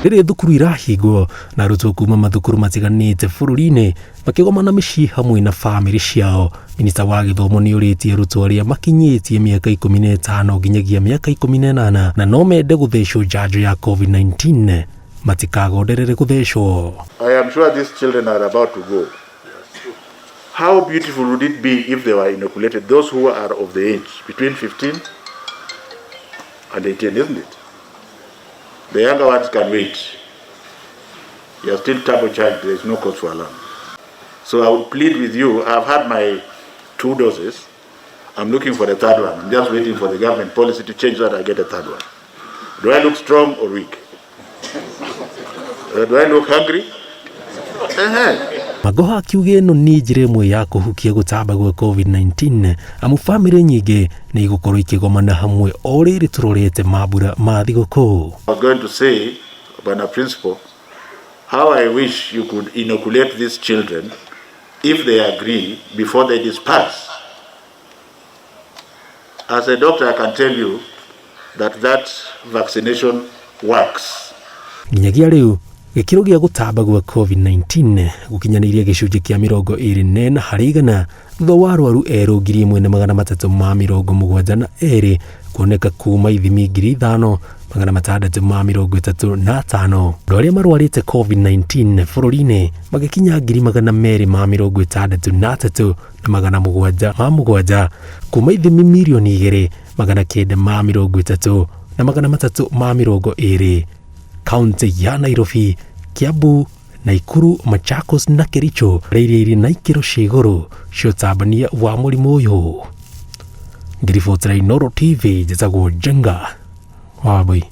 Rĩrĩ thukuru irahingwo na arutwo kuma mathukuru matiganĩte bũrũri-inĩ makĩgomana mĩciĩ hamwe na bamĩrĩ ciao, minista wa gĩthomo nĩ ũrĩtie arutwo arĩa makinyĩtie mĩaka 15 nginyagia mĩaka 18 na no mende gũthecwo njanjo ya COVID-19 matikagonderere gũthecwo. I am sure these children are about to go. How beautiful would it be if they were inoculated, those who are of the age between 15 and 18, isn't it? The younger ones can wait. You are still turbocharged, there is no cause for alarm. So I would plead with you, I've had my 2 doses. I'm looking for the third one. I'm just waiting for the government policy to change so that I get a third one. Do I look strong or weak? Do I look hungry? Magoha akiuga ĩno nĩ njĩra ĩmwe ya kũhukia gũtamba gwa COVID-19 amu bamĩrĩ nyingĩ nĩ igũkorwo ikĩgomana hamwe o rĩrĩ tũrorete mambura ma thigũkũ. I was going to say, Bwana Principal, how I wish you could inoculate these children if they agree before they disperse. As a doctor, I can tell you that that vaccination works. Nginyagia rĩu gĩkĩro gĩa gũtamba gwa COVID-19 gũkinyanĩirie gĩcunjĩ kĩa 24 harĩ igana thutha wa arwaru erũ 1372 kuoneka kuma ithimi 5635. Andũ arĩa marwarĩte COVID-19 bũrũri-inĩ magĩkinya 263,707 kuma ithimi mirioni 2,930,320. Kaunti ya Nairobi, Kiambu, Naikuru, Machakos na Kericho iria irĩ na ikĩro cia igũrũ cia ũtambania wa mũrimũ ũyũ. Ngĩribotera Inooro TV, njĩtagwo Njenga Wambui.